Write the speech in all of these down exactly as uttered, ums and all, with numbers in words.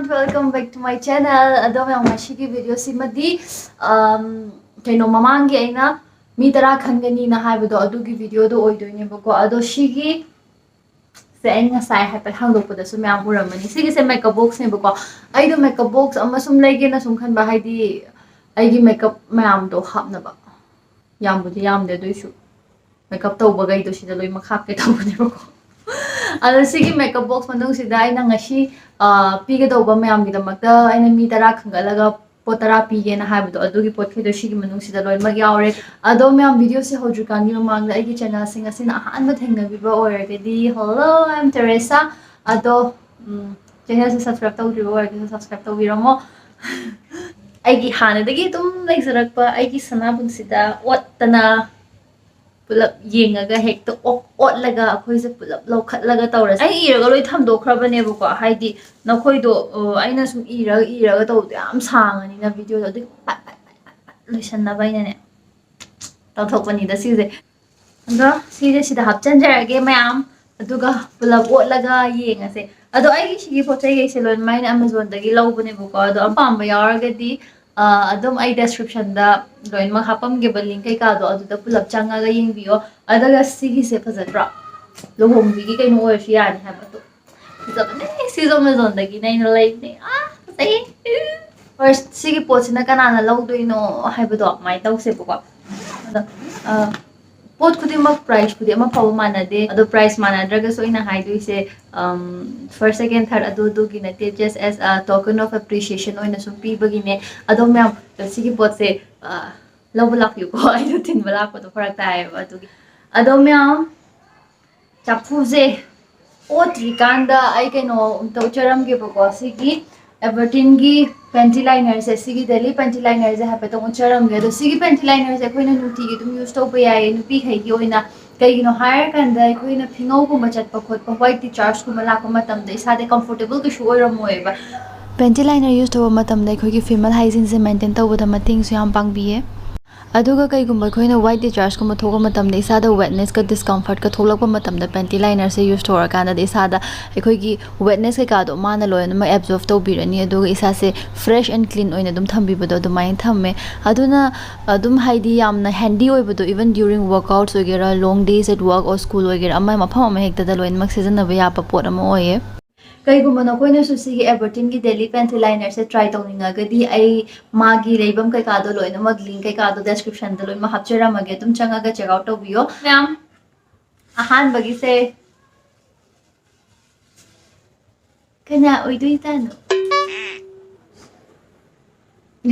Welcome back to my channel. ꯑꯗꯣ ꯃꯌꯥꯝ, ꯉꯁꯤꯒꯤ ꯚꯤꯗꯤꯑꯣꯁꯤꯃꯗꯤ, um, ꯀꯩꯅꯣ, ꯃꯃꯥꯡꯒꯤ ꯑꯩꯅ ꯃꯤ ꯇꯔꯥ ꯈꯟꯒꯅꯤꯅ ꯍꯥꯏꯕꯗꯣ, ꯑꯗꯨꯒꯤ ꯚꯤꯗꯤꯑꯣꯗꯣ ꯑꯣꯏꯗꯣꯏꯅꯦꯕꯀꯣ꯫ ꯑꯗꯣ ꯁꯤꯒꯤ ꯁꯦ ꯑꯩꯅ ꯉꯁꯥꯏ ꯍꯥꯏꯐꯦꯠ ꯍꯥꯡꯗꯣꯛꯄꯗꯁꯨ ꯃꯌꯥꯝ ꯎꯔꯝꯃꯅꯤ꯫ ꯁꯤꯒꯤꯁꯦ ꯃꯦꯀꯞ ꯕꯣꯛꯁꯅꯦꯕꯀꯣ꯫ ꯑꯩꯗꯣ ꯃꯦꯀꯞ ꯕꯣꯛꯁ ꯑꯃ ꯁꯨꯝ ꯂꯩꯒꯦꯅ ꯁꯨꯝ ꯈꯟꯕ, ꯍꯥꯏꯗꯤ ꯑꯩꯒꯤ ꯃꯦꯀꯞ ꯃꯌꯥꯝꯗꯣ ꯍꯥꯞꯅꯕ꯫ ꯌꯥꯝꯕꯨꯗꯤ ꯌꯥꯝꯗꯦ, ꯑꯗꯨꯏꯁꯨ ꯃꯦꯀꯞ ꯇꯧꯕꯈꯩꯗꯣ ꯁꯤꯗ ꯂꯣꯏꯅꯃꯛ ꯍꯥꯞꯀꯦ ꯇꯧꯕꯅꯦꯕꯀꯣ꯫ ꯑꯗꯣ ꯁꯤꯒꯤ ꯃꯦꯀꯞ ꯕꯣꯛꯁ ꯃꯅꯨꯡꯁꯤꯗ ꯑꯩꯅ ꯉꯁꯤ, ꯑ, ꯄꯤꯒꯗꯧꯕ ꯃꯌꯥꯝꯒꯤꯗꯃꯛꯇ ꯑꯩꯅ ꯃꯤ ꯇꯔꯥ ꯈꯟꯒꯠꯂꯒ ꯄꯣꯠ ꯇꯔꯥ ꯄꯤꯒꯦꯅ ꯍꯥꯏꯕꯗꯣ, ꯑꯗꯨꯒꯤ ꯄꯣꯠꯈꯩꯗꯣ ꯁꯤꯒꯤ ꯃꯅꯨꯡꯁꯤꯗ ꯂꯣꯏꯅꯃꯛ ꯌꯥꯎꯔꯦ꯫ ꯑꯗꯣ ꯃꯌꯥꯝ, ꯚꯤꯗꯤꯑꯣꯁꯦ ꯍꯧꯗ꯭ꯔꯤꯀꯥꯟꯒꯤ ꯃꯃꯥꯡꯗ ꯑꯩꯒꯤ ꯆꯦꯅꯦꯜꯁꯦ ꯉꯁꯤꯅ ꯑꯍꯥꯟꯕ ꯊꯦꯡꯅꯕꯤꯕ ꯑꯣꯏꯔꯒꯗꯤ, hello, I'm Teresa꯫ ꯑꯗꯣ, ꯎꯝ, ꯆꯦꯅꯦꯜꯁꯦ ꯁꯕꯁꯀ꯭ꯔꯥꯏꯕ ꯇꯧꯗ꯭ꯔꯤꯕ ꯑꯣꯏꯔꯒꯁꯨ ꯁꯕꯁꯀ꯭ꯔꯥꯏꯕ ꯇꯧꯕꯤꯔꯝꯃꯣ꯫ ꯑꯩꯒꯤ ꯍꯥꯟꯅꯗꯒꯤ ꯑꯗꯨꯝ ꯂꯩꯖꯔꯛꯄ ꯑꯩꯒꯤ ꯁꯅꯥꯕꯨꯟꯁꯤꯗ ꯑꯣꯠꯇꯅ ꯄꯨꯂꯞ ꯌꯦꯡꯉꯒ ꯍꯦꯛꯇ ꯑꯣꯛ ꯑꯣꯠꯂꯒ ꯑꯩꯈꯣꯏꯁꯦ ꯄꯨꯂꯞ ꯂꯧꯈꯠꯂꯒ ꯇꯧꯔꯁꯦ꯫ ꯑꯩ ꯏꯔꯒ ꯂꯣꯏ ꯊꯝꯗꯣꯛꯈ꯭ꯔꯕꯅꯦꯕꯀꯣ, ꯍꯥꯏꯗꯤ ꯅꯈꯣꯏꯗꯣ, ꯑ, ꯑꯩꯅ ꯁꯨꯝ ꯏꯔꯒ ꯏꯔꯒ ꯇꯧꯕꯗꯣ ꯌꯥꯝ ꯁꯥꯡꯉꯅꯤꯅ ꯚꯤꯗꯤꯑꯣꯗꯣ, ꯑꯗꯨꯒꯤ ꯄꯠ ꯄꯠ ꯄꯠ ꯄꯠ ꯄꯠ ꯂꯣꯏꯁꯟꯅꯕ ꯑꯩꯅꯅꯦ ꯇꯧꯊꯣꯛꯄꯅꯤꯗ ꯁꯤꯁꯦ꯫ ꯑꯗꯣ ꯁꯤꯁꯦ ꯁꯤꯗ ꯍꯥꯞꯆꯤꯟꯖꯔꯒꯦ ꯃꯌꯥꯝ, ꯑꯗꯨꯒ ꯄꯨꯂꯞ ꯑꯣꯠꯂꯒ ꯌꯦꯡꯉꯁꯦ꯫ ꯑꯗꯣ ꯑꯩꯒꯤ ꯁꯤꯒꯤ ꯄꯣꯠ ꯆꯩꯈꯩꯁꯦ ꯂꯣꯏꯅꯃꯛ ꯑꯩꯅ ꯑꯦꯃꯥꯖꯣꯟꯗꯒꯤ ꯂꯧꯕꯅꯦꯕꯀꯣ꯫ ꯑꯗꯣ ꯑꯄꯥꯝꯕ ꯌꯥꯎꯔꯒꯗꯤ, ꯑ, ꯑꯗꯨꯝ ꯑꯩ ꯗꯦꯁꯀ꯭ꯔꯤꯞꯁꯟꯗ ꯂꯣꯏꯅꯃꯛ ꯍꯥꯞꯄꯝꯒꯦꯕ, ꯂꯤꯡ ꯀꯩꯀꯥꯗꯣ, ꯑꯗꯨꯗ ꯄꯨꯂꯞ ꯆꯪꯉꯒ ꯌꯦꯡꯕꯤꯌꯣ꯫ ꯑꯗꯨꯒ ꯁꯤꯒꯤꯁꯦ ꯐꯖꯗ꯭ꯔꯣ? ꯂꯨꯍꯣꯡꯕꯤꯒꯤ ꯀꯩꯅꯣ ꯑꯣꯏꯔꯁꯨ ꯌꯥꯅꯤ ꯍꯥꯏꯕ꯫ ꯑꯗꯣ ꯐꯖꯕꯅꯦ, ꯁꯤꯁꯨ ꯑꯦꯃꯥꯖꯣꯟꯗꯒꯤꯅꯦ ꯑꯩꯅ ꯂꯩꯕꯅꯦ꯫ ꯑꯥ, ꯐꯖꯩꯌꯦ꯫ ꯐꯥꯔꯁ, ꯁꯤꯒꯤ ꯄꯣꯠꯁꯤꯅ ꯀꯅꯥꯅ ꯂꯧꯗꯣꯏꯅꯣ ꯍꯥꯏꯕꯗꯣ ꯑꯗꯨꯃꯥꯏꯅ ꯇꯧꯁꯦꯕꯀꯣ꯫ ꯑꯗꯣ, ꯑ, ꯄꯣꯠ ꯈꯨꯗꯤꯡꯃꯛ ꯄ꯭ꯔꯥꯏꯁꯄꯨꯗꯤ ꯑꯃꯐꯥꯎꯕ ꯃꯥꯟꯅꯗꯦ꯫ ꯑꯗꯣ ꯄ꯭ꯔꯥꯏꯁ ꯃꯥꯟꯅꯗ꯭ꯔꯒꯁꯨ ꯑꯩꯅ ꯍꯥꯏꯗꯣꯏꯁꯦ, ꯐꯥꯔꯁ, ꯁꯦꯀꯦꯟ, ꯊꯥꯔꯠ ꯑꯗꯨ ꯑꯗꯨꯒꯤ ꯅꯠꯇꯦ, just as a token of appreciation ꯑꯣꯏꯅ ꯁꯨꯝ ꯄꯤꯕꯒꯤꯅꯦ꯫ ꯑꯗꯣ ꯃꯌꯥꯝ, ꯁꯤꯒꯤ ꯄꯣꯠꯁꯦ, ꯑ, ꯂꯧꯕ ꯂꯥꯛꯄꯤꯌꯨꯀꯣ꯫ ꯑꯩꯗꯣ ꯊꯤꯟꯕ ꯂꯥꯛꯄꯗꯣ ꯐꯔꯛ ꯇꯥꯏꯌꯦꯕ, ꯑꯗꯨꯒꯤ꯫ ꯑꯗꯣ ꯃꯌꯥꯝ, ꯆꯐꯨꯁꯦ ꯑꯣꯠꯇ꯭ꯔꯤꯀꯥꯟꯗ ꯑꯩ ꯀꯩꯅꯣ ꯑꯝꯇ ꯎꯠꯆꯔꯝꯒꯦꯕꯀꯣ꯫ ꯁꯤꯒꯤ ꯑꯦꯕꯔꯇꯤꯟꯒꯤ ꯄꯦꯟꯇꯤ ꯂꯥꯏꯅꯔꯁꯦ, ꯁꯤꯒꯤ ꯗꯦꯂꯤ ꯄꯦꯟꯇꯤ ꯂꯥꯏꯅꯔꯁꯦ ꯍꯥꯏꯐꯦꯠꯇꯪ ꯎꯠꯆꯔꯝꯒꯦ꯫ ꯑꯗꯣ ꯁꯤꯒꯤ ꯄꯦꯟꯇꯤ ꯂꯥꯏꯅꯔꯁꯦ ꯑꯩꯈꯣꯏꯅ ꯅꯨꯡꯇꯤꯒꯤ ꯑꯗꯨꯝ ꯌꯨꯁ ꯇꯧꯕ ꯌꯥꯏꯌꯦ, ꯅꯨꯄꯤꯈꯩꯒꯤ ꯑꯣꯏꯅ꯫ ꯀꯩꯒꯤꯅꯣ ꯍꯥꯏꯔꯀꯥꯟꯗ ꯑꯩꯈꯣꯏꯅ ꯐꯤꯉꯧꯒꯨꯝꯕ ꯆꯠꯄ ꯈꯣꯠꯄ, ꯋꯥꯏꯠ ꯗꯤꯆꯥꯔꯖꯀꯨꯝꯕ ꯂꯥꯛꯄ ꯃꯇꯝꯗ ꯏꯁꯥꯗ ꯀꯝꯐꯣꯔꯇꯦꯕꯜ ꯀꯩꯁꯨ ꯑꯣꯏꯔꯝꯃꯣꯏꯕ꯫ ꯄꯦꯟꯇꯤ ꯂꯥꯏꯅꯔ ꯌꯨꯁ ꯇꯧꯕ ꯃꯇꯝꯗ ꯑꯩꯈꯣꯏꯒꯤ ꯐꯤꯃꯦꯜ ꯍꯥꯏꯖꯤꯟꯁꯦ ꯃꯦꯟꯇꯦꯟ ꯇꯧꯕꯗ ꯃꯇꯦꯡꯁꯨ ꯌꯥꯝ ꯄꯥꯡꯕꯤꯌꯦ꯫ ꯑꯗꯨꯒ ꯀꯩꯒꯨꯝꯕ ꯑꯩꯈꯣꯏꯅ white dischargeꯀꯨꯝꯕ ꯊꯣꯛꯄ ꯃꯇꯝꯗ ꯏꯁꯥꯗ wetnessꯀ discomfortꯀ ꯊꯣꯛꯂꯛꯄ ꯃꯇꯝꯗ panty linerꯁꯦ use ꯇꯧꯔꯀꯥꯟꯗꯗꯤ ꯏꯁꯥꯗ ꯑꯩꯈꯣꯏꯒꯤ wetness ꯀꯩꯀꯥꯗꯣ ꯃꯥꯅ ꯂꯣꯏꯅꯃꯛ absorb ꯇꯧꯕꯤꯔꯅꯤ, ꯑꯗꯨꯒ ꯏꯁꯥꯁꯦ fresh and clean ꯑꯣꯏꯅ ꯑꯗꯨꯝ ꯊꯝꯕꯤꯕꯗꯣ ꯑꯗꯨꯃꯥꯏꯅ ꯊꯝꯃꯦ꯫ ꯑꯗꯨꯅ ꯑꯗꯨꯝ ꯍꯥꯏꯗꯤ ꯌꯥꯝꯅ handy ꯑꯣꯏꯕꯗꯣ, even during workouts ꯑꯣꯏꯒꯦꯔꯥ, long days at work or school ꯑꯣꯏꯒꯦꯔꯥ, ꯑꯃ ꯃꯐꯝ ꯑꯃ ꯍꯦꯛꯇꯗ ꯂꯣꯏꯅꯃꯛ ꯁꯤꯖꯤꯟꯅꯕ ꯌꯥꯕ ꯄꯣꯠ ꯑꯃ ꯑꯣꯏꯌꯦ꯫ ꯀꯩꯒꯨꯝꯕ ꯅꯈꯣꯏꯅꯁꯨ ꯁꯤꯒꯤ Everteenꯒꯤ daily panty linerꯁꯦ try ꯇꯧꯅꯤꯡꯉꯒꯗꯤ ꯑꯩ ꯃꯥꯒꯤ ꯂꯩꯐꯝ ꯀꯩꯀꯥꯗꯣ ꯂꯣꯏꯅꯃꯛ link ꯀꯩꯀꯥꯗꯣ descriptionꯗ ꯂꯣꯏꯅꯃꯛ ꯍꯥꯞꯆꯔꯝꯃꯒꯦ, ꯑꯗꯨꯝ ꯆꯪꯉꯒ check out ꯇꯧꯕꯤꯌꯣ꯫ ꯃꯌꯥꯝ, ꯑꯍꯥꯟꯕꯒꯤꯁꯦ ꯀꯅꯥ ꯑꯣꯏꯗꯣꯏꯖꯥꯠꯅꯣ?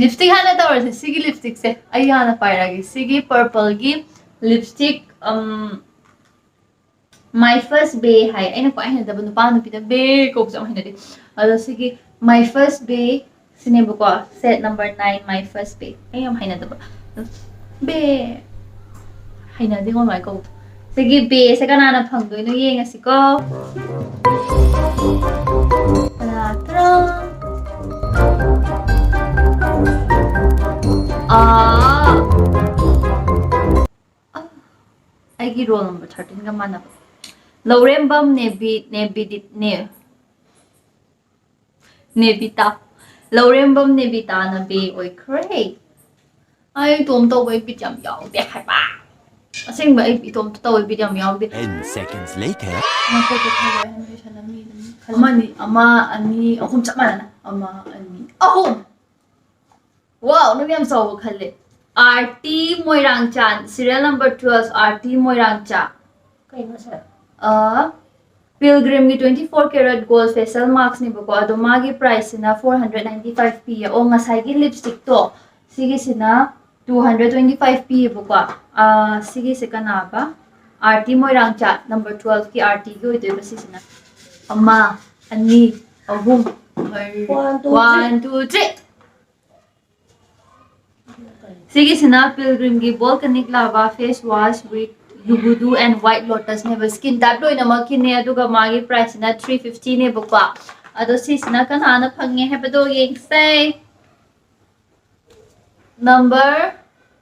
Lipstick ꯍꯥꯟꯅ ꯇꯧꯔꯁꯦ꯫ ꯁꯤꯒꯤ lipstickꯁꯦ ꯑꯩ ꯍꯥꯟꯅ ꯄꯥꯏꯔꯒꯦ꯫ ꯁꯤꯒꯤ purpleꯒꯤ lipstick, um, My First Bae ꯍꯥꯏ꯫ ꯑꯩꯅ ꯈ꯭ꯋꯥꯏ ꯍꯩꯅꯗꯕ ꯅꯨꯄꯥ ꯅꯨꯄꯤꯗ bae ꯀꯧꯕꯁꯦ ꯌꯥꯝ ꯍꯩꯅꯗꯦ꯫ ꯑꯗꯣ ꯁꯤꯒꯤ My First Bae ꯁꯤꯅꯦꯕꯀꯣ, shade number nine, My First Bae꯫ ꯑꯩ ꯌꯥꯝ ꯍꯩꯅꯗꯕ bae, ꯍꯩꯅꯗꯦ ꯀꯃꯥꯏꯅ ꯀꯧꯕ꯫ ꯁꯤꯒꯤ baeꯁꯦ ꯀꯅꯥꯅ ꯐꯪꯗꯣꯏꯅꯣ ꯌꯦꯡꯉꯁꯤꯀꯣ꯫ ꯇꯔꯥ, ꯇꯔꯥ꯫ ꯑꯥ꯫ ꯑꯥ, ꯑꯩꯒꯤ roll number thirteenꯒ ꯃꯥꯟꯅꯕ꯫ ꯂꯧꯔꯦꯝꯕꯝ ꯅꯦꯕꯤ-, ꯅꯦꯕꯤꯗꯤꯠ-, ꯅꯦ-, ꯅꯦꯕꯤꯇꯥ꯫ ꯂꯧꯔꯦꯝꯕꯝ ꯅꯦꯕꯤꯇꯥꯅ bae ꯑꯣꯏꯈ꯭ꯔꯦ꯫ ꯑꯩ ꯏꯇꯣꯝ ꯇꯧꯕꯩ ꯕꯤꯠ ꯌꯥꯝ ꯌꯥꯎꯗꯦ ꯍꯥꯏꯕ꯫ ꯑꯁꯦꯡꯕ, ꯑꯩ ꯏꯇꯣꯝꯇ ꯇꯧꯕꯩ ꯕꯤꯠ ꯌꯥꯝ ꯌꯥꯎꯗꯦ꯫ Ten seconds later. ꯉꯥꯏꯈꯣ, ꯑꯗꯨ ꯈꯜꯂꯣ, ꯑꯩꯅ ꯂꯣꯏꯁꯜꯂꯝꯃꯤ ꯑꯗꯨꯝ ꯈꯜꯂꯣ꯫ ꯑꯃꯅꯤ, ꯑꯃ, ꯑꯅꯤ, ꯑꯍꯨꯝ ꯆꯞ ꯃꯥꯟꯅꯅ꯫ ꯑꯃ, ꯑꯅꯤ, ꯑꯍꯨꯝ! Wow, ꯅꯪ ꯌꯥꯝ ꯆꯥꯎꯕ ꯈꯜꯂꯦ꯫ Aarti ꯃꯣꯏꯔꯥꯡꯆꯥꯟ, serial number twelve, Aarti ꯃꯣꯏꯔꯥꯡꯆꯥ꯫ ꯀꯩꯅꯣ ꯁꯦ? ꯑ, Pilgrimꯒꯤ twenty four carat gold facial maskꯅꯦꯕꯀꯣ, ꯑꯗꯣ ꯃꯥꯒꯤ priceꯁꯤꯅ four hundred ninety five ꯄꯤꯌꯦ꯫ ꯑꯣ, ꯉꯁꯥꯏꯒꯤ lipstickꯇꯣ, ꯁꯤꯒꯤꯁꯤꯅ two hundred twenty five ꯄꯤꯌꯦꯕꯀꯣ꯫ ꯑ, ꯁꯤꯒꯤꯁꯦ ꯀꯅꯥꯕ? ꯑꯥꯔꯇꯤ ꯃꯣꯏꯔꯥꯡꯆꯥ, number twelveꯀꯤ ꯑꯥꯔꯇꯤꯒꯤ ꯑꯣꯏꯗꯣꯏꯕ ꯁꯤꯁꯤꯅ꯫ ꯑꯃ, ꯑꯅꯤ, ꯑꯍꯨꯝ, ꯃꯔꯤ꯫ One, two, three. One, two, three. ꯁꯤꯒꯤꯁꯤꯅ Pilgrimꯒꯤ Volcanic Lava face wash with Yugudu and White Lotusꯅꯦꯕ꯫ Skin type ꯂꯣꯏꯅꯃꯛꯀꯤꯅꯦ, ꯑꯗꯨꯒ ꯃꯥꯒꯤ priceꯁꯤꯅ three fiftyꯅꯦꯕꯀꯣ꯫ ꯑꯗꯣ ꯁꯤꯁꯤꯅ ꯀꯅꯥꯅ ꯐꯪꯉꯦ ꯍꯥꯏꯕꯗꯣ ꯌꯦꯡꯁꯦ꯫ Number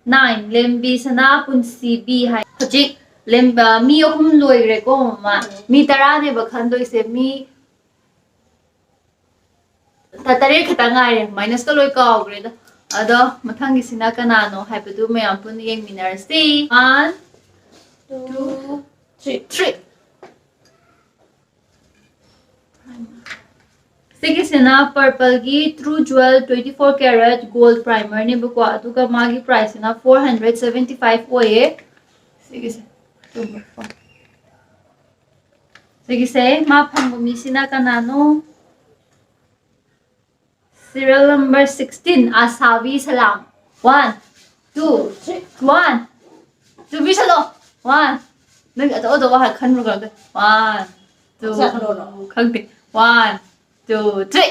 Nine, ꯂꯦꯝꯕꯤ ꯁꯅꯥ ꯄꯨꯟꯁꯤꯕꯤ ꯍꯥꯏ꯫ ꯍꯧꯖꯤꯛ ꯂꯦꯝ-, ꯑ, ꯃꯤ ꯑꯍꯨꯝ ꯂꯣꯏꯈ꯭ꯔꯦꯀꯣ, ꯃꯃꯥ꯫ ꯎꯝ꯫ ꯃꯤ ꯇꯔꯥꯅꯦꯕ ꯈꯟꯗꯣꯏꯁꯦ꯫ ꯃꯤ ꯇ-, ꯇꯔꯦꯠ ꯈꯛꯇ ꯉꯥꯏꯔꯦ꯫ Minus ꯀ ꯂꯣꯏ ꯀꯥꯎꯈ꯭ꯔꯦꯗ꯫ ꯑꯗꯣ ꯃꯊꯪꯒꯤꯁꯤꯅ ꯀꯅꯥꯅꯣ ꯍꯥꯏꯕꯗꯨ ꯃꯌꯥꯝ ꯄꯨꯟꯅ ꯌꯦꯡꯃꯤꯟꯅꯔꯁꯤ꯫ One, two, three, three꯫ ꯁꯤꯒꯤꯁꯤꯅ purple ꯒꯤ True Jewel twenty four carat gold primer ꯅꯦꯕꯀꯣ, ꯑꯗꯨꯒ ꯃꯥꯒꯤ price ꯁꯤꯅ four hundred seventy five ꯑꯣꯏꯌꯦ꯫ ꯁꯤꯒꯤꯁꯦ, ꯆꯨꯝꯕ꯭ꯔꯥ? ꯁꯤꯒꯤꯁꯦ ꯃꯥ ꯐꯪꯕ ꯃꯤꯁꯤꯅ ꯀꯅꯥꯅꯣ? Serial number sixteen, ꯑꯁꯥꯕꯤ ꯁꯂꯥꯝ꯫ One, two, three, one꯫ ꯆꯨꯕꯤ ꯁꯂꯣ꯫ One꯫ ꯅꯪ ꯑꯆꯧ ꯑꯆꯧꯕ ꯍꯥꯟꯅ ꯈꯟꯕ꯭ꯔꯣ ꯈꯪꯗꯦ꯫ One, two, ꯆꯠꯈ꯭ꯔꯣ꯫ ꯈꯪꯗꯦ꯫ One, two, three꯫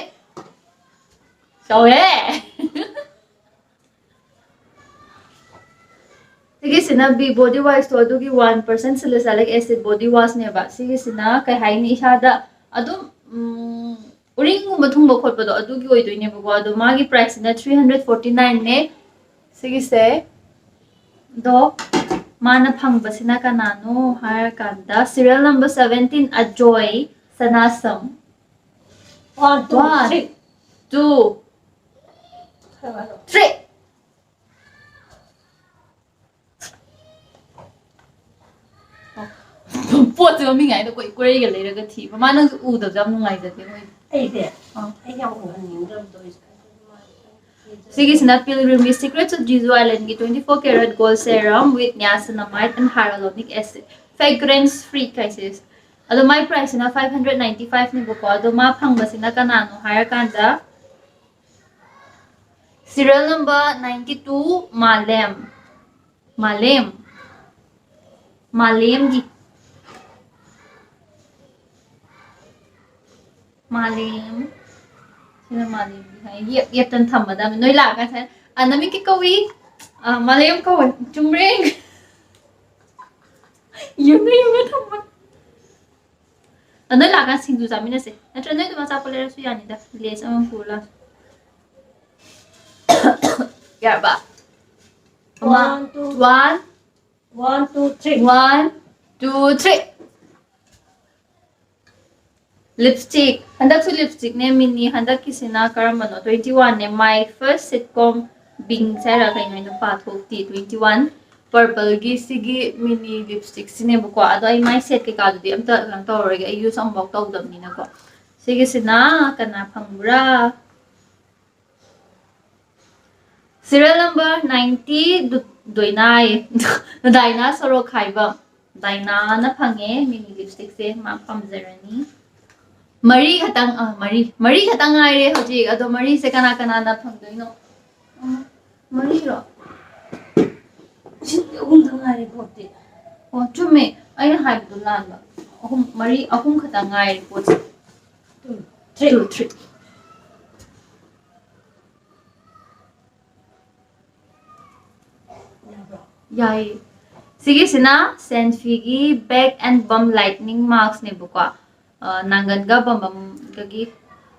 ꯆꯥꯎꯔꯦ꯫ ꯁꯤꯒꯤꯁꯤꯅ B body wash ꯇꯣ, ꯑꯗꯨꯒꯤ one percent salicylic acid body wash ꯅꯦꯕ꯫ ꯁꯤꯒꯤꯁꯤꯅ ꯀꯩ ꯍꯥꯏꯅꯤ, ꯏꯁꯥꯗ ꯑꯗꯨꯝ, ꯎꯝ, ꯎꯔꯤꯡꯒꯨꯝꯕ ꯊꯨꯡꯕ ꯈꯣꯠꯄꯗꯣ ꯑꯗꯨꯒꯤ ꯑꯣꯏꯗꯣꯏꯅꯦꯕꯀꯣ꯫ ꯑꯗꯣ ꯃꯥꯒꯤ price ꯁꯤꯅ three hundred forty nine ꯅꯦ꯫ ꯁꯤꯒꯤꯁꯦ, ꯑꯗꯣ ꯃꯥꯅ ꯐꯪꯕꯁꯤꯅ ꯀꯅꯥꯅꯣ ꯍꯥꯏꯔꯀꯥꯟꯗ serial number seventeen, Ajoy ꯁꯅꯥꯁꯝ꯫ One, two, one, three, two, three꯫ ꯄꯣꯠꯁꯦ ꯃꯃꯤꯡ ꯍꯥꯏꯗꯣ ꯀꯣꯏ ꯀꯣꯏꯔꯩꯒ ꯂꯩꯔꯒ ꯊꯤ꯫ ꯃꯃꯥ, ꯅꯪꯁꯨ ꯎꯗꯕꯁꯦ ꯌꯥꯝ ꯅꯨꯡꯉꯥꯏꯖꯗꯦ ꯃꯣꯏꯗꯤ꯫ ꯑꯩꯁꯦ? ꯑꯥ꯫ ꯑꯩ ꯌꯥꯝ ꯎꯍꯟꯅꯤꯡꯗ꯭ꯔꯕꯗꯣ ꯑꯩꯁꯦ꯫ ꯁꯤꯒꯤꯁꯤꯅ Pilgrim ꯒꯤ Secrets of Jeju Island ꯒꯤ twenty four carat gold serum with niacinamide and hyaluronic acid, fragrance free ꯀꯥꯏꯁꯦ꯫ ꯑꯗꯣ ꯃꯥꯏ price ꯁꯤꯅ five hundred ninety five ꯅꯦꯕꯀꯣ꯫ ꯑꯗꯣ ꯃꯥ ꯐꯪꯕꯁꯤꯅ ꯀꯅꯥꯅꯣ ꯍꯥꯏꯔꯀꯥꯟꯗ, serial number ninety two, ꯃꯥꯂꯦꯝ꯫ ꯃꯥꯂꯦꯝ꯫ ꯃꯥꯂꯦꯝꯒꯤ꯫ ꯃꯥꯂꯦꯝ꯫ ꯁꯤꯅ ꯃꯥꯂꯦꯝꯒꯤ ꯍꯥꯏ꯫ ꯌꯦꯞ, ꯌꯦꯞꯇꯅ ꯊꯝꯃꯗꯕꯅꯤ꯫ ꯅꯣꯏ ꯂꯥꯛꯑꯀꯥꯟꯗ, "ꯑ, ꯅꯃꯤꯡ ꯀꯩ ꯀꯧꯏ?" "ꯑ, ꯃꯥꯂꯦꯝ ꯀꯧꯏ꯫" ꯆꯨꯝꯔꯦꯡ꯫ ꯌꯨꯡꯉ ꯌꯨꯡꯉ ꯊꯝꯕ꯫ ꯑ, ꯅꯣꯏ ꯂꯥꯛꯑꯀꯥꯟꯗ ꯁꯤꯡꯖꯨ ꯆꯥꯃꯤꯟꯅꯁꯦ꯫ ꯅꯠꯇ꯭ꯔ ꯅꯣꯏ ꯑꯗꯨꯝ ꯑꯆꯥꯄꯣꯠ ꯂꯩꯔꯁꯨ ꯌꯥꯅꯤꯗ꯫ Lays ꯑꯃ ꯄꯨꯔ ꯂꯥꯛꯑꯁꯨ꯫ ꯌꯥꯔꯕ? One, two, one, one, two, three. One, two, three. Lipstick. ꯍꯟꯗꯛꯁꯨ lipstickꯅꯦ, ꯃꯤꯅꯤ ꯍꯟꯗꯛꯀꯤꯁꯤꯅ ꯀꯔꯝꯕꯅꯣ? Twenty oneꯅꯦ. My first sitcom, ꯕꯤꯡꯁ ꯍꯥꯏꯔ ꯀꯩꯅꯣ, ꯑꯩꯅ ꯄꯥꯊꯣꯛꯇꯦ. Twenty one, purpleꯒꯤ ꯁꯤꯒꯤ ꯃꯤꯅꯤ lipstickꯁꯤꯅꯦꯕꯀꯣ. ꯑꯗꯣ ꯑꯩ ꯃꯥꯏ set ꯀꯩꯀꯥꯗꯨꯗꯤ ꯑꯝꯇ ꯀꯩꯅꯣ ꯇꯧꯔꯔꯣꯏꯒꯦ, ꯑꯩ use ꯑꯃꯐꯥꯎ ꯇꯧꯗꯕꯅꯤꯅꯀꯣ. ꯁꯤꯒꯤꯁꯤꯅ ꯀꯅꯥ ꯐꯪꯕ꯭ꯔꯥ? Serial number ninety, ꯗꯨ-, ꯗꯣꯏꯅꯥ ꯍꯥꯏꯌꯦ꯫ ꯗꯥꯏꯅꯥ ꯁꯣꯔꯣꯛꯈꯥꯏꯕꯝ꯫ ꯗꯥꯏꯅꯥꯅ ꯐꯪꯉꯦ ꯃꯤꯅꯤ lipstickꯁꯦ, ꯃꯥ ꯄꯥꯝꯖꯔꯅꯤ꯫ ꯃꯔꯤ ꯈꯛꯇꯪ, ꯑ, ꯃꯔꯤ, ꯃꯔꯤ ꯈꯛꯇꯪ ꯉꯥꯏꯔꯦ ꯍꯧꯖꯤꯛ꯫ ꯑꯗꯣ ꯃꯔꯤꯁꯦ ꯀꯅꯥ ꯀꯅꯥꯅ ꯐꯪꯗꯣꯏꯅꯣ? ꯎꯝ, ꯃꯔꯤꯔꯣ? ꯁꯤꯗꯤ ꯑꯍꯨꯝꯗꯪ ꯉꯥꯏꯔꯦ ꯄꯣꯠꯇꯤ꯫ ꯑꯣ, ꯆꯨꯝꯃꯦ, ꯑꯩꯅ ꯍꯥꯏꯕꯗꯣ ꯂꯥꯟꯕ꯫ ꯑꯍꯨꯝ, ꯃꯔꯤ, ꯑꯍꯨꯝ ꯈꯛꯇꯪ ꯉꯥꯏꯔꯦ ꯄꯣꯠꯁꯦ꯫ ꯎꯝ, three. Two, three. ꯌꯥꯏꯌꯦ꯫ ꯁꯤꯒꯤꯁꯤꯅ ꯁꯦꯟꯐꯤꯒꯤ Back and Bum Lightening Maskꯅꯦꯕꯀꯣ꯫ ꯑ, ꯅꯥꯡꯒꯟꯒ ꯕꯝꯕꯝꯒꯒꯤ꯫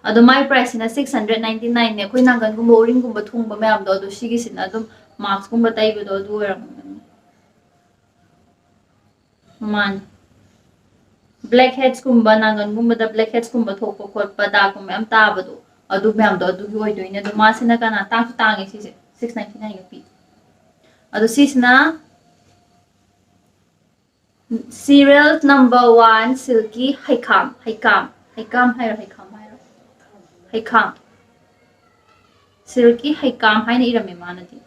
ꯑꯗꯣ ꯃꯥꯏ priceꯁꯤꯅ six hundred ninety nineꯅꯦ꯫ ꯑꯩꯈꯣꯏ ꯅꯥꯡꯒꯟꯒꯨꯝꯕ ꯎꯔꯤꯡꯒꯨꯝꯕ ꯊꯨꯡꯕ ꯃꯌꯥꯝꯗꯣ, ꯑꯗꯣ ꯁꯤꯒꯤꯁꯤꯅ ꯑꯗꯨꯝ maskꯀꯨꯝꯕ ꯇꯩꯕꯗꯣ ꯑꯗꯨ ꯑꯣꯏꯔꯝꯒꯅꯤ꯫ ꯃꯥꯅꯤ꯫ Blackheadsꯀꯨꯝꯕ, ꯅꯥꯡꯒꯟꯒꯨꯝꯕꯗ blackheadsꯀꯨꯝꯕ ꯊꯣꯛꯄ ꯈꯣꯠꯄ, ꯗꯥꯛꯀꯨꯝꯕ ꯃꯌꯥꯝ ꯇꯥꯕꯗꯣ, ꯑꯗꯨ ꯃꯌꯥꯝꯗꯣ ꯑꯗꯨꯒꯤ ꯑꯣꯏꯗꯣꯏꯅꯦ꯫ ꯑꯗꯣ ꯃꯥꯁꯤꯅ ꯀꯅꯥ, ꯇꯥꯡꯁꯨ ꯇꯥꯡꯉꯦ ꯁꯤꯁꯦ, six ninety nineꯒ ꯄꯤ꯫ ꯑꯗꯣ ꯁꯤꯁꯤꯅ serial number one, silky ꯍꯩꯈꯥꯝ, ꯍꯩꯀꯥꯝ, ꯍꯩꯀꯥꯝ ꯍꯥꯏꯔꯣ, ꯍꯩꯈꯥꯝ ꯍꯥꯏꯔꯣ? ꯍꯩꯈꯥꯝ꯫ Silky ꯍꯩꯀꯥꯝ ꯍꯥꯏꯅ ꯏꯔꯝꯃꯦ ꯃꯥꯅꯗꯤ꯫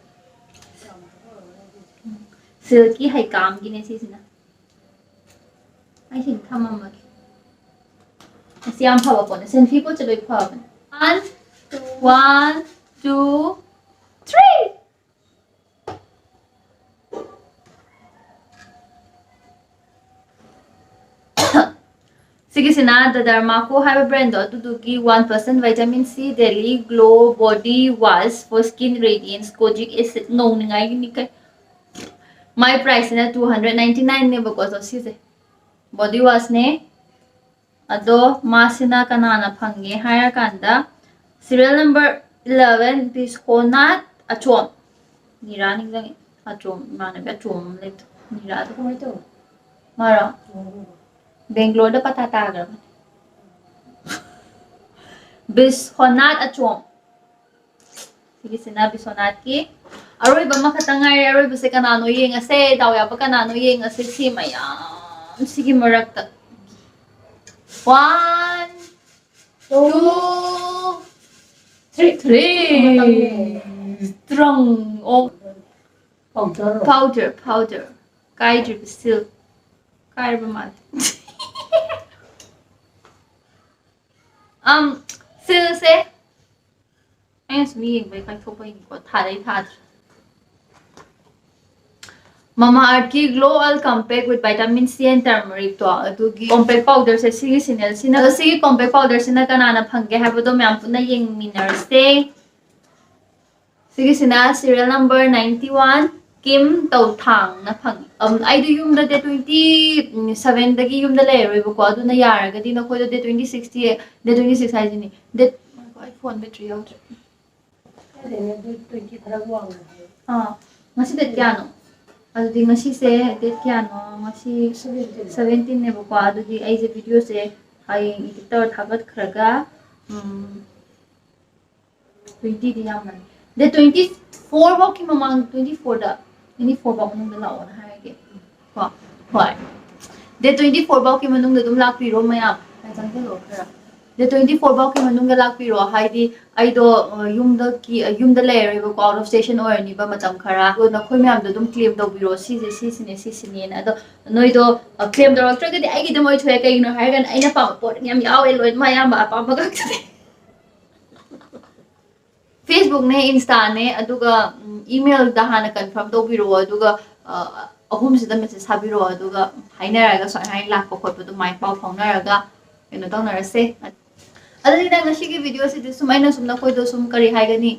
Silky ꯍꯩꯀꯥꯝꯒꯤꯅꯦ ꯁꯤꯁꯤꯅ꯫ ꯑꯩ ꯁꯤꯗ ꯊꯝꯃꯝꯃꯒꯦ꯫ ꯑꯁꯤ ꯌꯥꯝ ꯐꯕ ꯄꯣꯠꯅꯦ꯫ ꯁꯦꯟꯐꯤ ꯄꯣꯠꯁꯦ ꯂꯣꯏ ꯐꯕꯅꯦ꯫ One, one, two, three. ꯁꯤꯒꯤꯁꯤꯅ The Derma Co ꯍꯥꯏꯕ brandꯗꯣ, ꯑꯗꯨꯗꯨꯒꯤ one percent vitamin C daily glow body wash for skin radiance, kojic acid ꯉꯧꯅꯤꯡꯉꯥꯏꯒꯤꯅꯤ ꯀꯩ꯫ ꯃꯥꯏ priceꯁꯤꯅ two hundred ninety nineꯅꯦꯕꯀꯣ꯫ ꯑꯗꯣ ꯁꯤꯁꯦ body washꯅꯦ꯫ ꯑꯗꯣ ꯃꯥꯁꯤꯅ ꯀꯅꯥꯅ ꯐꯪꯉꯦ ꯍꯥꯏꯔꯀꯥꯟꯗ, serial number eleven, ꯕꯤꯁ꯭ꯋꯅꯥꯊ ꯑꯆꯣꯝ꯫ ꯅꯤꯔꯥ ꯅꯤꯡꯁꯤꯡꯉꯦ꯫ ꯑꯆꯣꯝ, ꯏꯃꯥꯟꯅꯕꯤ ꯑꯆꯣꯝ ꯑꯃ ꯂꯩꯕꯗꯣ, ꯅꯤꯔꯥꯗꯣ꯫ ꯀꯃꯥꯏꯅ ꯇꯧꯕ? ꯃꯥꯔꯣ? ꯕꯦꯡꯒ꯭ꯂꯣꯔꯗ ꯄꯇꯥ ꯇꯥꯈ꯭ꯔꯕꯅꯦ꯫ ꯕꯤꯁ꯭ꯋꯅꯥꯊ ꯑꯆꯣꯝ꯫ ꯁꯤꯒꯤꯁꯤꯅ ꯕꯤꯁ꯭ꯋꯅꯥꯊꯀꯤ꯫ ꯑꯔꯣꯏꯕ ꯑꯃꯈꯛꯇꯪ ꯉꯥꯏꯔꯦ꯫ ꯑꯔꯣꯏꯕꯁꯦ ꯀꯅꯥꯅꯣ ꯌꯦꯡꯉꯁꯦ꯫ ꯗꯥꯎ ꯌꯥꯕ ꯀꯅꯥꯅꯣ ꯌꯦꯡꯉꯁꯦ꯫ ꯁꯤ ꯃꯌꯥꯝꯁꯤꯒꯤ ꯃꯔꯛꯇ꯫ One, two, three. Strong. Oh, powder, powder. ꯀꯥꯏꯗ꯭ꯔꯤꯕ seal꯫ ꯀꯥꯏꯔꯕ ꯃꯥꯜꯂꯦ꯫ ꯑꯝ, sealꯁꯦ ꯑꯩꯅ ꯁꯨꯝ ꯌꯦꯡꯕꯩ ꯀꯥꯏꯊꯣꯛꯄꯩꯅꯤꯀꯣ, ꯊꯥꯗꯩ ꯊꯥꯗ꯭ꯔꯦ꯫ Mamaearthꯀꯤ Glow All Compact with Vitamin C and Turmericꯇꯣ, ꯑꯗꯨꯒꯤ compact powderꯁꯦ ꯁꯤꯒꯤꯁꯤꯅꯦ꯫ ꯁꯤꯅ, ꯁꯤꯒꯤ compact powderꯁꯤꯅ ꯀꯅꯥꯅ ꯐꯪꯒꯦ ꯍꯥꯏꯕꯗꯣ ꯃꯌꯥꯝ ꯄꯨꯟꯅ ꯌꯦꯡꯃꯤꯟꯅꯔꯁꯦ꯫ ꯁꯤꯒꯤꯁꯤꯅ serial number ninety one, ꯀꯤꯝ ꯇꯧꯊꯥꯡꯅ ꯐꯪꯉꯤ꯫ ꯑꯝ, ꯑꯩꯗꯤ ꯌꯨꯝꯗ date twenty sevenꯗꯒꯤ ꯌꯨꯝꯗ ꯂꯩꯔꯔꯣꯏꯕꯀꯣ, ꯑꯗꯨꯅ ꯌꯥꯔꯒꯗꯤ ꯅꯈꯣꯏꯗꯣ date twenty sixꯇꯤ, date twenty six ꯍꯥꯏꯁꯤꯅꯤ, date, ꯉꯥꯏꯈꯣ, ꯑꯩ phone battery ꯌꯥꯎꯗ꯭ꯔꯦ꯫ ꯈꯪꯗꯦꯅꯦ, ꯑꯗꯨ twenty ꯈꯔ ꯋꯥꯡꯉꯦ ꯍꯥꯏ꯫ ꯑꯥ, ꯉꯁꯤ date ꯀꯌꯥꯅꯣ? ꯑꯗꯨꯗꯤ ꯉꯁꯤꯁꯦ date ꯀꯌꯥꯅꯣ? ꯉꯁꯤ seventeen꯫ seventeenꯅꯦꯕꯀꯣ꯫ ꯑꯗꯨꯗꯤ ꯑꯩꯁꯦ videoꯁꯦ ꯍꯌꯦꯡ edit ꯇꯧꯔ ꯊꯥꯒꯠꯈ꯭ꯔꯒ, ꯎꯝ, twentyꯗꯤ ꯌꯥꯝꯃꯅꯤ꯫ Date twenty four ꯐꯥꯎꯒꯤ ꯃꯃꯥꯡ, twenty fourꯗ, twenty four ꯐꯥꯎ ꯃꯅꯨꯡꯗ ꯂꯥꯛꯑꯣꯅ ꯍꯥꯏꯔꯒꯦ꯫ ꯀꯣ? ꯍꯣꯏ꯫ Date twenty four ꯐꯥꯎꯒꯤ ꯃꯅꯨꯡꯗ ꯑꯗꯨꯝ ꯂꯥꯛꯄꯤꯔꯣ ꯃꯌꯥꯝ꯫ ꯑꯩ ꯆꯪꯁꯤꯜꯂꯣ ꯈꯔ꯫ Date twenty four ꯐꯥꯎꯒꯤ ꯃꯅꯨꯡꯗ ꯂꯥꯛꯄꯤꯔꯣ꯫ ꯍꯥꯏꯗꯤ ꯑꯩꯗꯣ, ꯑ, ꯌꯨꯝꯗꯒꯤ, ꯑ, ꯌꯨꯝꯗ ꯂꯩꯔꯔꯣꯏꯕꯀꯣ, out of station ꯑꯣꯏꯔꯅꯤꯕ ꯃꯇꯝ ꯈꯔ꯫ ꯑꯗꯣ ꯅꯈꯣꯏ ꯃꯌꯥꯝꯗꯣ ꯑꯗꯨꯝ claim ꯇꯧꯕꯤꯔꯣ, ꯁꯤꯁꯦ ꯁꯤꯁꯤꯅꯦ, ꯁꯤꯁꯤꯅꯦꯅ꯫ ꯑꯗꯣ ꯅꯣꯏꯗꯣ, ꯑ, claim ꯇꯧꯔꯛꯇ꯭ꯔꯒꯗꯤ ꯑꯩꯒꯤꯗꯃꯛ ꯑꯣꯏꯊꯣꯛꯑꯦ꯫ ꯀꯩꯒꯤꯅꯣ ꯍꯥꯏꯔꯒꯅ ꯑꯩꯅ ꯄꯥꯝꯕ ꯄꯣꯠ ꯌꯥꯝ ꯌꯥꯎꯋꯦ, ꯂꯣꯏꯅꯃꯛ ꯑꯌꯥꯝꯕ ꯑꯄꯥꯝꯕ ꯉꯥꯛꯇꯅꯦ꯫ Facebookꯅꯦ, Instaꯅꯦ, ꯑꯗꯨꯒ, ꯎꯝ, emailꯗ ꯍꯥꯟꯅ confirm ꯇꯧꯕꯤꯔꯛꯑꯣ, ꯑꯗꯨꯒ, ꯑ, ꯑꯍꯨꯝꯁꯤꯗ message ꯊꯥꯕꯤꯔꯛꯑꯣ, ꯑꯗꯨꯒ ꯍꯥꯏꯅꯔꯒ ꯁꯨꯃꯥꯏꯅ ꯂꯥꯛꯄ ꯈꯣꯠꯄ ꯑꯗꯨꯃꯥꯏꯅ ꯄꯥꯎ ꯐꯥꯎꯅꯔꯒ ꯀꯩꯅꯣ ꯇꯧꯅꯔꯁꯦ꯫ ꯑꯗꯨꯗꯤ ꯅꯪ ꯉꯁꯤꯒꯤ videoꯁꯤꯗꯤ ꯁꯨꯝ, ꯑꯩꯅ ꯁꯨꯝ ꯅꯈꯣꯏꯗꯣ ꯁꯨꯝ ꯀꯔꯤ ꯍꯥꯏꯒꯅꯤ,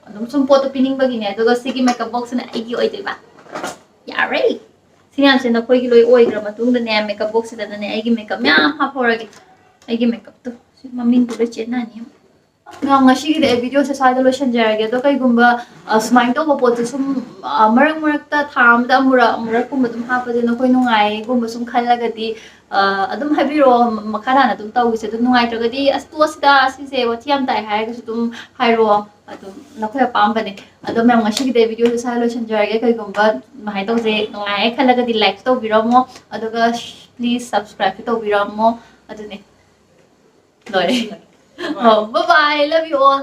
ꯑꯗꯨꯝ ꯁꯨꯝ ꯄꯣꯠꯇꯣ ꯄꯤꯅꯤꯡꯕꯒꯤꯅꯦ꯫ ꯑꯗꯨꯒ ꯁꯤꯒꯤ makeup boxꯁꯤꯅ ꯑꯩꯒꯤ ꯑꯣꯏꯗꯣꯏꯕ꯫ ꯌꯥꯔꯦ! ꯁꯤ ꯃꯌꯥꯝꯁꯦ ꯅꯈꯣꯏꯒꯤ ꯂꯣꯏ ꯑꯣꯏꯈ꯭ꯔ ꯃꯇꯨꯡꯗꯅꯦ, makeup boxꯁꯤꯗꯅꯅꯦ ꯑꯩꯒꯤ makeup ꯃꯌꯥꯝ ꯍꯥꯞꯍꯧꯔꯒꯦ꯫ ꯑꯩꯒꯤ makeupꯇꯣ ꯁꯤ ꯃꯃꯤꯡꯗꯣ ꯂꯣꯏ ꯆꯦꯟꯅꯅꯤ꯫ ꯃꯌꯥꯝ, ꯉꯁꯤꯒꯤꯗꯤ ꯑꯩ videoꯁꯦ ꯁ꯭ꯋꯥꯏꯗ ꯂꯣꯏꯁꯤꯟꯖꯔꯒꯦ꯫ ꯑꯗꯣ ꯀꯩꯒꯨꯝꯕ ꯑ, ꯁꯨꯃꯥꯏꯅ ꯇꯧꯕ ꯄꯣꯠꯁꯦ ꯁꯨꯝ ꯑ, ꯃꯔꯛ ꯃꯔꯛꯇ, ꯊꯥ ꯑꯃꯗ ꯑꯃꯨꯔꯛ ꯑꯃꯨꯔꯛꯀꯨꯝꯕ ꯑꯗꯨꯝ ꯍꯥꯞꯄꯁꯦ ꯅꯈꯣꯏ ꯅꯨꯡꯉꯥꯏꯒꯨꯝꯕ ꯁꯨꯝ ꯈꯜꯂꯒꯗꯤ ꯑ, ꯑꯗꯨꯝ ꯍꯥꯏꯕꯤꯔꯛꯑꯣ꯫ ꯃꯈꯥ ꯇꯥꯅ ꯑꯗꯨꯝ ꯇꯧꯁꯦ꯫ ꯑꯗꯨꯝ ꯅꯨꯡꯉꯥꯏꯇ꯭ꯔꯒꯗꯤ "ꯑꯁ, ꯇꯣꯛꯑꯁꯤꯗ, ꯑꯁꯤꯁꯦ ꯋꯥꯊꯤ ꯌꯥꯝ ꯇꯥꯏ" ꯍꯥꯏꯔꯒꯁꯨ ꯑꯗꯨꯝ ꯍꯥꯏꯔꯛꯑꯣ꯫ ꯑꯗꯨꯝ ꯅꯈꯣꯏ ꯑꯄꯥꯝꯕꯅꯦ꯫ ꯑꯗꯣ ꯃꯌꯥꯝ, ꯉꯁꯤꯒꯤꯗꯤ videoꯁꯦ ꯁ꯭ꯋꯥꯏꯗ ꯂꯣꯏꯁꯤꯟꯖꯔꯒꯦ꯫ ꯀꯩꯒꯨꯝꯕ ꯁꯨꯃꯥꯏꯅ ꯇꯧꯁꯦ ꯅꯨꯡꯉꯥꯏ ꯈꯜꯂꯒꯗꯤ like ꯇꯧꯕꯤꯔꯝꯃꯣ, ꯑꯗꯨꯒ please subscribe ꯇꯧꯕꯤꯔꯝꯃꯣ꯫ ꯑꯗꯨꯅꯦ꯫ ꯂꯣꯏꯔꯦ꯫ ꯑꯣ, bye bye, love you all.